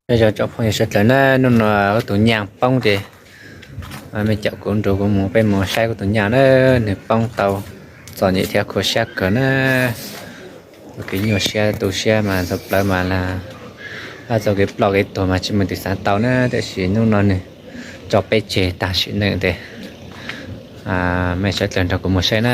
Nyob zoo tsoom phooj ywg sawv dlawg na, hnub no kuv tus nyaj poob ces mej caum kuv nrug kuv mus, peb mus saib kuv tus nyaj na, nwg poob tau txom nyem thiab khuv sab kawg na. Txoj kev nyuaj siab tu siab mas txog plawv mas, txoj kev ploj kev tuag mas tsis muaj tus xaav tau na, tab sis hnub no nwg tso peb tseg taag sim neej tes, mej sawv dlawg nrog kuv mus saib na.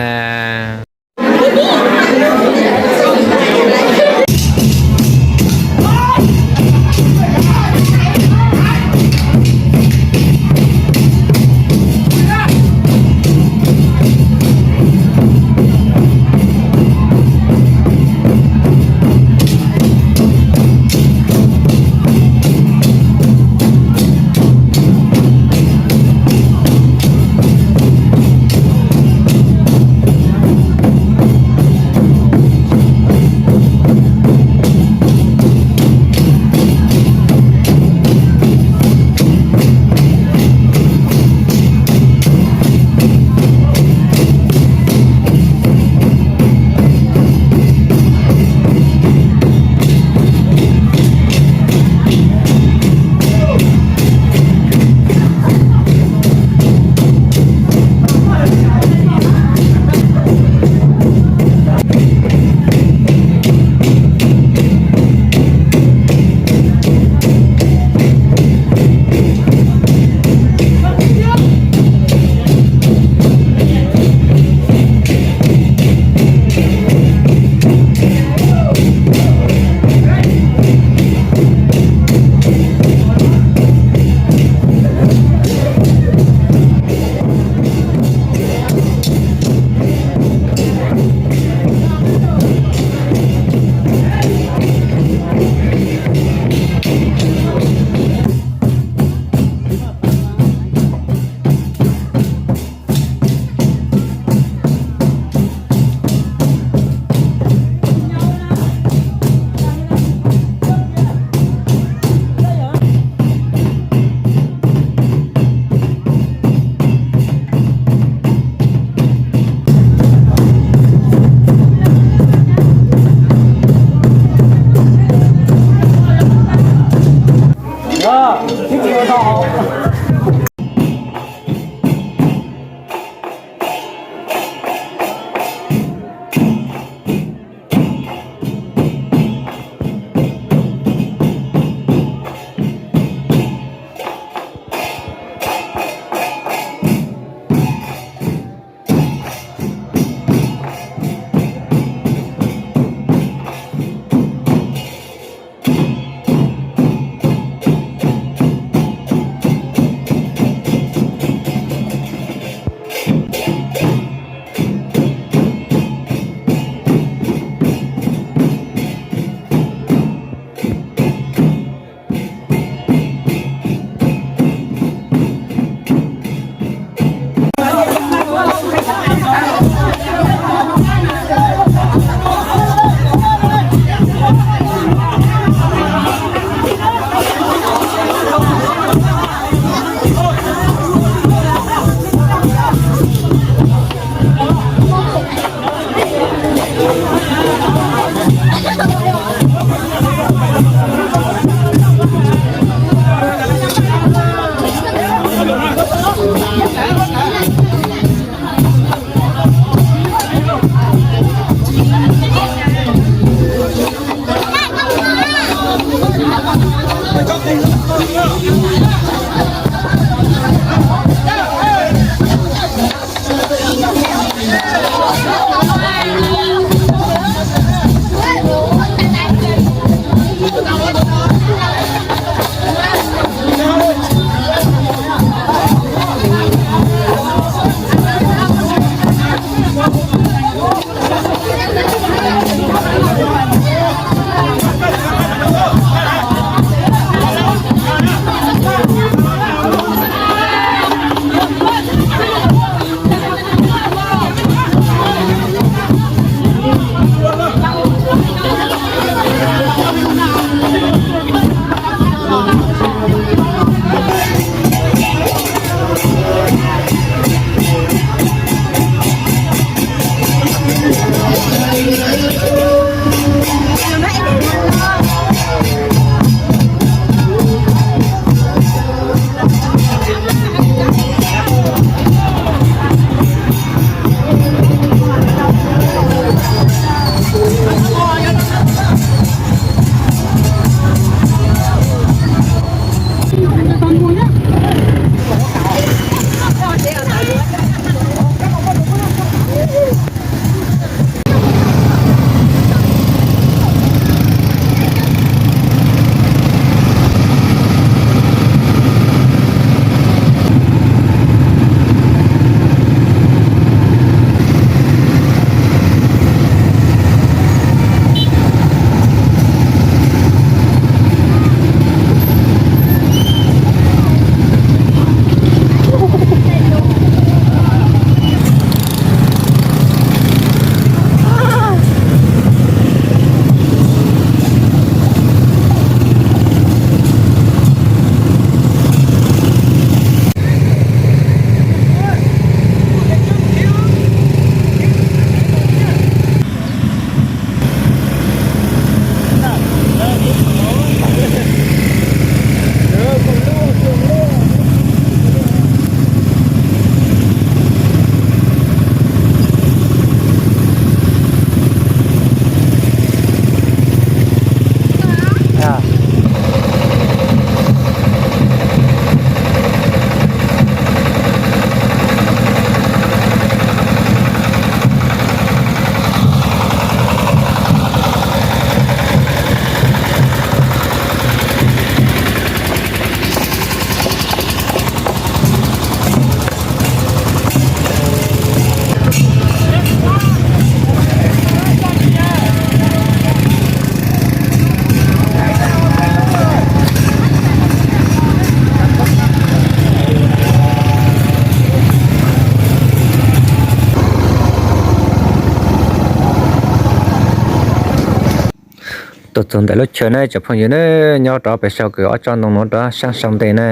Tuaj txog ntawm lub chaw na cov phooj ywg na, nyob rov pem saum kwv ob tsob ntoo no rov sab sau ntej na,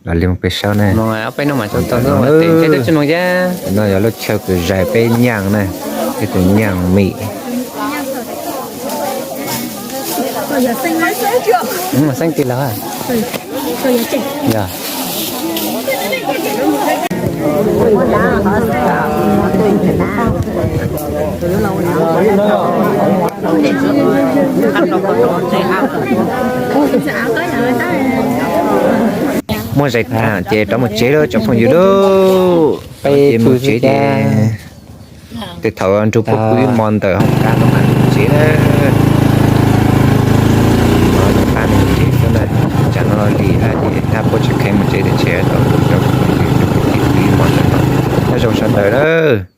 los li mus pem saum na. No yog lub chaw kwv zais peb nyaaj na, peb tus nyaaj mim. Xeeb ti los? Muab zais tag ces rov mus tsev lawm cov phooj ywg lauj. Peb mus tsev ces tej thaum nrug puab pw ib hmo ntawm hoob kab no mas mus tsev na. Hoob kab no mus tsev xwb na. Tsam no lim hab ces hab puab tsis kheev mus tsev, ces tau rau peb pw ib hmo ntawm no. Nyob zoo sawv daws lawm.